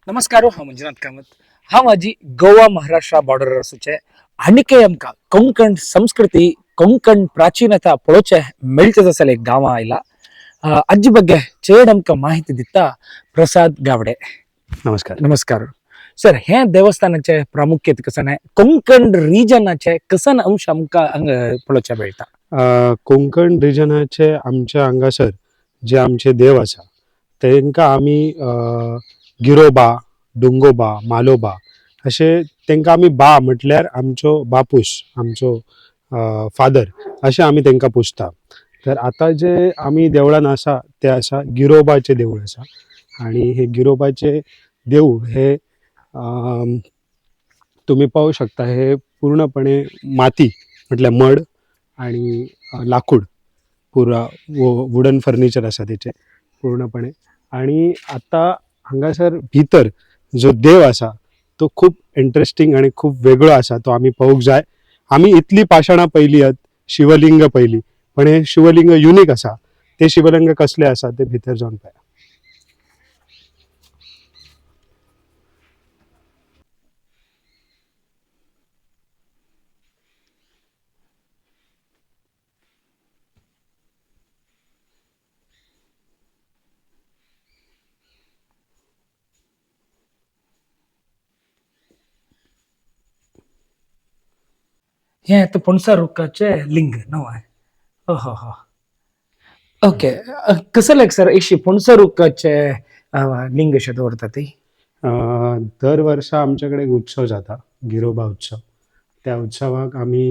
नमस्कार, हांव मंजुनाथ कामत. हांव आजी गोवा महाराष्ट्रा बॉर्डर आसूचे आनीकय आमकां कोंकण संस्कृती, कोंकण प्राचीनता पळोवचें मेळचें जाल्यार एक गांवां आयला. आजी ಬಗ್ಗೆ चड आमकां माहिती दिता प्रसाद गावडे. नमस्कार. नमस्कार सर. हे देवस्थानाचे प्रामुख्य कसन आहे, कोंकण रिजनाचे कसन अंश आमकां हांगा पळोवचें मेळटा? कोंकण रिजनाचे आमच्या हांगासर जे आमचे देव आसा तांकां आमी गिरोबा, डोंगोबा, मालोबा अशे तांकां आमी बा म्हटल्यार आमचो बापूस, आमचो फादर अशें आमी तांकां पुजता. तर आतां जे आमी देवळान आसा ते आसा गिरोबाचें देवूळ आसा आनी हे गिरोबाचें देवूळ हे तुमी पळोवंक शकता, हे पूर्णपणे माती म्हटल्यार मड आणि लाकूड, पुरा वुडन फर्निचर आसा तेचें पूर्णपणे. आणि आतां हांगासर भितर जो देव आसा तो खूब इंट्रस्टींग आणि खूब वेगळो आसा, तो आमी पळोवंक जाय. आमी इतली पाशाणां पयली आहात, शिवलिंग पयली, पण हे शिवलिंग युनीक आसा. ते शिवलिंग कसले आसा ते भितर जावन पळया. हे आतां पणसा रुखाचें लिंग न्हू? हो हो हो, ओके. कसं सर अशी पणसा रुखाचे लिंग अशें दवरता ती? दर वर्सा आमचे कडेन एक उत्सव जाता, गिरोबा उत्सव. त्या उत्सवाक आमी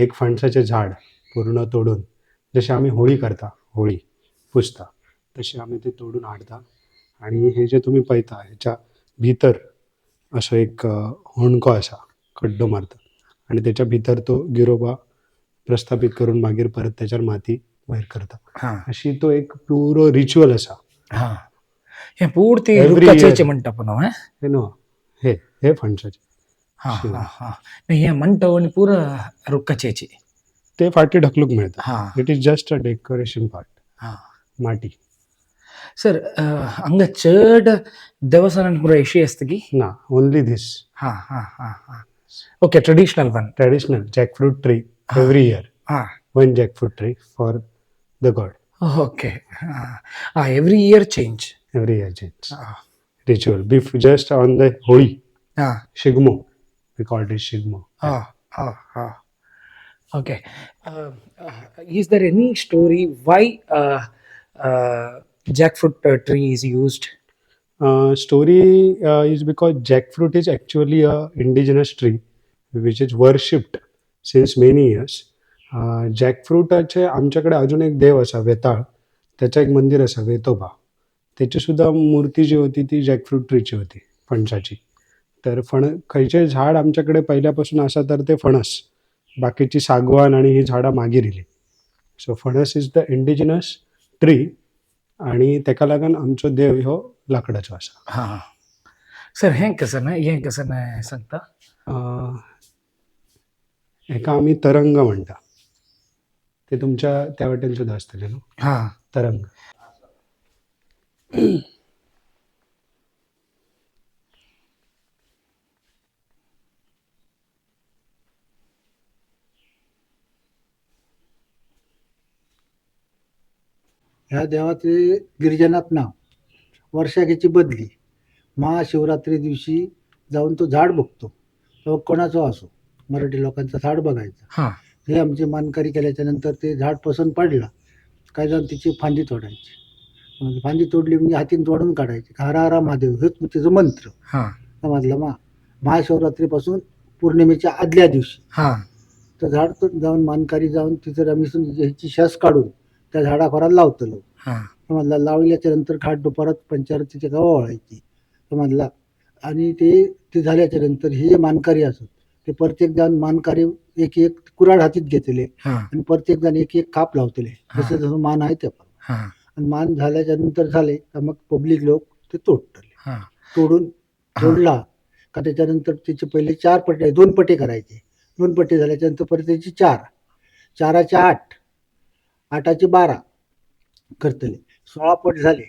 एक फणसाचें झाड पूर्ण तोडून, जशें आमी होळी करता, होळी पुजता, तशें आमी तें तोडून हाडटा आनी हे जे तुमी पळयता हेच्या भितर असो एक होणको आसा, खड्डो मारता आनी तेच्या भितर तो गिरोबा प्रस्थापीत करून मागीर परत तेच्यार माती वयर करता. हां. अशी तो एक पुरो रिच्युअल आसा. हां, हे पूर्ती Every रुखाचें year. म्हणटा पुन्हा हें? हे न्हू, हे हे फणसाचे. हां हां हां, नाही हे म्हणटा आनी पुरा रुखाचेची. ते फाटी ढकलूंक मेळटा. हां. It is just a decoration part. हां. माटी. सर, हांगा चड देवस्थानान पुरा अशी आसता की? ना, ओनली दीस. हां हां हां हां, okay, traditional one. Traditional jackfruit tree every year. हां. One jackfruit tree for the god. Okay, हां, every year change. Every year change. हां. Ritual just on the Holi. हां. Shigmo, we called it Shigmo. Ah, ah, ah. Okay. Is there any story why jackfruit tree is used? Story is because jackfruit is actually a indigenous tree which is worshipped since many years. जॅकफ्रुटाचे आमच्याकडे अजून एक देव असा वेताळ, त्याचा एक मंदिर असा वेतोबा, त्याची सुद्धा मूर्ती जी होती ती जॅकफ्रूट ट्रीची होती, फणसाची. तर फण खंयचें झाड आमच्याकडे पहिल्यापासून आसा तर ते फणस. बाकीची सागवान आणि ही झाडां मागीर इली. सो फणस is the indigenous tree आणि तेका लागून आमचो देव ह्यो लाकडाचो आसा. हां सर, हें कसं ना, हें कसं ना सांगता? हेका आमी तरंग म्हणटा. ते तुमच्या त्या वाटेन सुद्दां आसतलें न्हू? हां. तरंग. ह्या देवाचे गिरिजनाथ नाव. वर्षाखेची बदली महाशिवरात्री दिवशी जाऊन तो झाड बघतो. तो कोणाचो असो, मराठी लोकांचा झाड बघायचा. हां. हे आमची मानकरी केल्याच्या नंतर ते झाड पसंत पडला काय जाऊन तिची फांदी तोडायची. मग फांदी तोडली म्हणजे हातीन तोडून काढायची. हरा हरा महादेव हेच त्याचं मंत्र. हां. समजलं? महाशिवरात्रीपासून पौर्णिमेच्या आदल्या दिवशी हां. तर झाड जाऊन मानकारी जाऊन तिथं रमेश ह्याची शस काढून त्या झाडाखोरात लावतलो. हां. समजला? लावल्याच्या नंतर खाट दुपारात पंचारतीच्या गावा वळायची. समजला? आणि ते ते झाल्याच्या नंतर हे जे मानकारी असत ते प्रत्येक जण मानकारी एक एक कुऱ्हाड हातीत घेतले हां. आणि प्रत्येक जण एक एक खाप लावतले, हा. जसं जसं मान आहे ते. हां. आणि मान झाल्याच्या नंतर झाले का मग पब्लिक लोक ते तोडतले. हां. तोडून तोडला का त्याच्यानंतर त्याचे पहिले चार पटे, दोन पटे करायचे. दोन पटे झाल्याच्या नंतर परत त्याचे चार, चाराचे आठ, आठाचे 12 करतले. 16 पट झाले.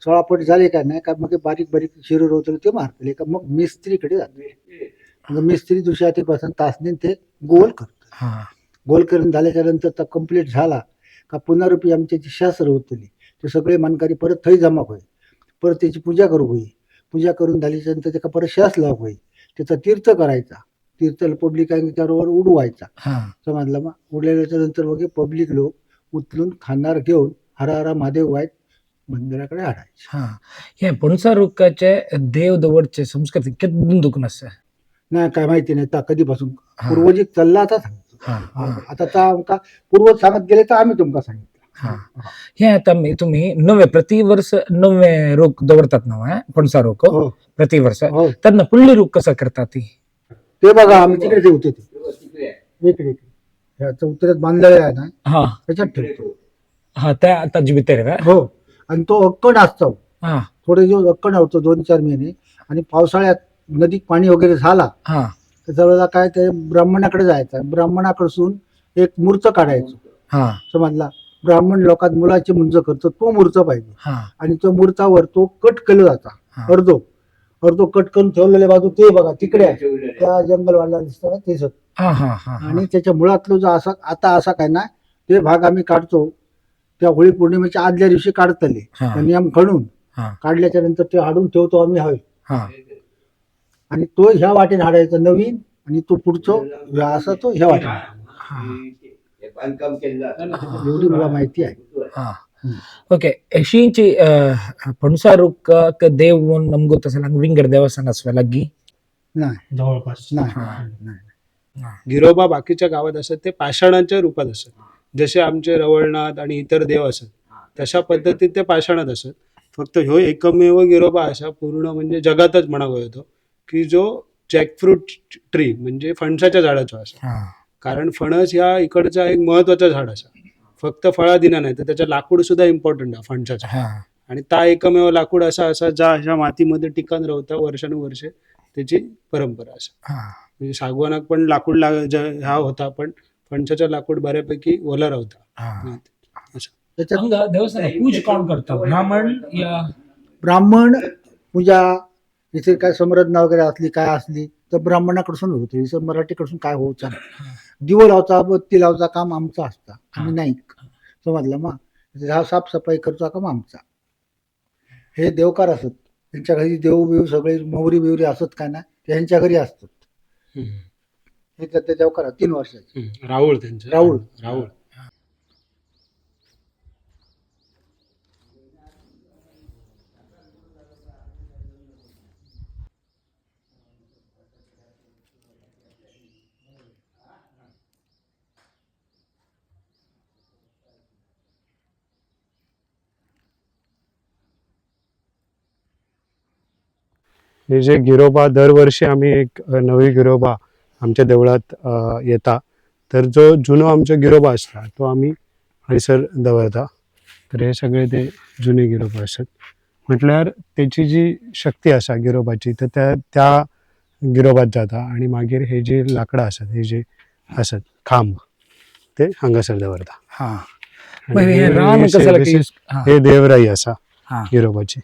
16 पट झाले का नाही का मग बारीक बारीक शिरो रोवतले ते मारतले का मग मिस्त्रीकडे जातले. मग मिस्त्री दुसऱ्या ते पासून तासनीन ते गोल करतो. हा. गोल करून झाल्याच्या नंतर तर कंप्लीट झाला का पुन्हा रुपये आमचे जे शास्त्र होतली ते सगळे मानकारी परत थंय जमा होय, परत त्याची पूजा करू होई. पूजा करून झाल्याच्या नंतर त्याका परत शास लावूक होई, त्याचा तीर्थ करायचा, तीर्थ पब्लिक त्याबरोबर उडवायचा. हा. समजलं? मग उडल्याच्या नंतर मग पब्लिक लोक उचलून खांदार घेऊन हरा हरा महादेव वाईट मंदिराकडे हाडायचे. हा, हे पणसा रुखाचे देव दवरचे संस्कृती केदून दुखून आसा? नाही काय माहिती नाही ता कधीपासून हा. पूर्वजी चालला आता सांगतो. हा, हा. आता ता आमका पूर्वज सांगत गेले तर आम्ही तुमका सांगितलं. हा. हे आता मी तुम्ही नवे प्रतिवर्ष नवे रोख दवरतात नव्हे पणसा रोख? हो. प्रतिवर्ष. हो. त्यांना पुढली रोख कसा करतात ती? ते बघा आम्ही तिकडे ठेवतो ते इकडे इकडे ह्या चौथऱ्यात बांधलेलं आहे ना, हा. त्याच्यात ठेवतो. हा, त्या ताजी भितर का? हो, आणि तो अक्कड असतो. हा. थोडे दिवस अक्कड होतो 2-4 महिने, आणि पावसाळ्यात नदीत पाणी वगैरे झाला हा. तर त्यावेळेला काय ते ब्राह्मणाकडे जायचं, ब्राह्मणाकडसून एक मूर्त काढायचो. हा. समजला? ब्राह्मण लोकात मुलाची मुंज करतो तो मूर्त पाहिजे. हा. आणि तो मूर्तावर तो कट केला जाता. हा. अर्धो अर्धो कट करून ठेवलेले बाजू ते बघा तिकडे आहे. त्या जंगलवाडला दिसताना ते सगळं. हा हा हा. आणि त्याच्या मुळातलं जो असा आता असा काय ना ते भाग आम्ही काढतो त्या होळी पौर्णिमेच्या आदल्या दिवशी काढतले. हा. नियम खणून हा. काढल्याच्या नंतर ते हाडून ठेवतो आम्ही हवे. हा. आणि तो ह्या वाटेने हाडायचा नवीन, आणि तो पुढचो असा तो ह्या वाटेने. हा. बांधकाम केलं. एवढी मला माहिती आहे. हा, ओके. अशींची पणसा रुख देव म्हणून नमगो तसं हांगा विंगड देवस्थान आसपा लागीं? नाही. जवळपास. नाही. हा. नाही. गिरोबा बाकीच्या गावात असत ते पाषाणाच्या रूपात असत, जसे आमचे रवळनाथ आणि इतर देव असत तशा पद्धतीत ते पाषाणात असत. फक्त ह्यो एकमेव गिरोबा असा पूर्ण म्हणजे जगातच म्हणावं येतो की जो जॅकफ्रूट ट्री म्हणजे फणसाच्या झाडाचा असा. हा. कारण फणस ह्या इकडचा एक महत्वाचा झाड असा, फक्त फळा दिना नाही तर त्याचं लाकूड सुद्धा इम्पॉर्टंट आहे फणसाचा. हा. आणि ता एकमेव लाकूड असा असा ज्या अशा मातीमध्ये टिकून राहता वर्षानुवर्षे, त्याची परंपरा असा. हा. म्हणजे सागवानाक पण लाकूड लाग ह्या होता, पण फणसाचा लाकूड बऱ्यापैकी ओला राहता. हा. असं. त्याच्यात हांगा देवस्थान पूज कोण करता, ब्राह्मण या? ब्राह्मण पूजा इथे काय समरजना वगैरे असली काय असली तर ब्राह्मणाकडसून होते, इथं मराठीकडसून काय होत नाही. दिवं लावचा बत्ती लावचा काम आमचा असता, आम्ही नाईक. समजलं? मग ह्या साफसफाई करचा काम आमचा. हे देवकार असत त्यांच्या घरी देव बिव सगळे मोहरी बिवरी असत काय ना ते ह्यांच्या घरी असतात. हे त्या देवकार 3 वर्षाचे. राऊळ त्यांचं. राऊळ. राऊळ. हे जे गिरोबा दरवर्षी आम्ही एक नवी गिरोबा आमच्या देवळात येता, तर जो जुनो आमचो गिरोबा आसता तो आम्ही हयसर दवरता. तर हे सगळे ते जुने गिरोबा आसत, म्हटल्यार त्याची जी शक्ती आसा गिरोबाची तर त्या त्या गिरोबात जाता. आणि मागीर हे जे लाकडां आसत हे जे आसत खांब ते हांगासर दवरता. हा. आणि मग हे रान हे कसं this is- हा. हे देवराई आसा हा. गिरोबाची.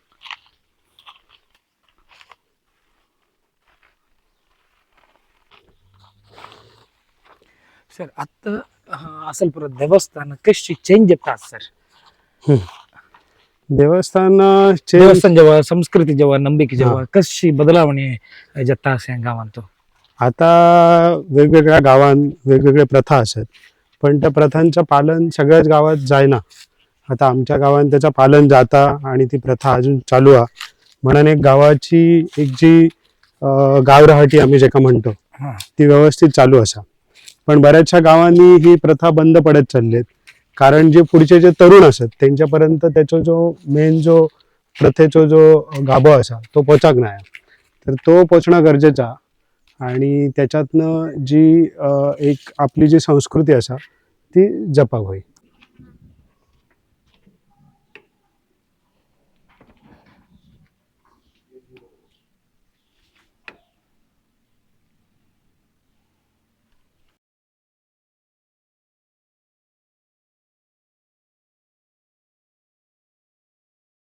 सर, आता असेल पुरं देवस्थान कशी चेंज येतात सर? देवस्थान देवस्थान जेव्हा संस्कृती जेव्हा नंबिके जेव्हा कशी बदलावणी जाता असे गावांत? आता वेगवेगळ्या गावांत वेगवेगळे प्रथा असत, पण त्या प्रथांचं पालन सगळ्याच गावात जायना. आता आमच्या गावात त्याचं पालन जाता आणि ती प्रथा अजून चालू आहे, म्हणून एक गावाची एक जी गावराहाटी आम्ही जेका म्हणतो हा. ती व्यवस्थित चालू असा. पण बऱ्याचशा गावांनी ही प्रथा बंद पडत चालली आहेत, कारण जे पुढचे जे तरुण असत त्यांच्यापर्यंत त्याचो जो मेन जो प्रथेचो जो गाभो असा तो पोचाक नाही, तर तो पोचणं गरजेचा. आणि त्याच्यातनं जी एक आपली जी संस्कृती असा ती जपाक होई.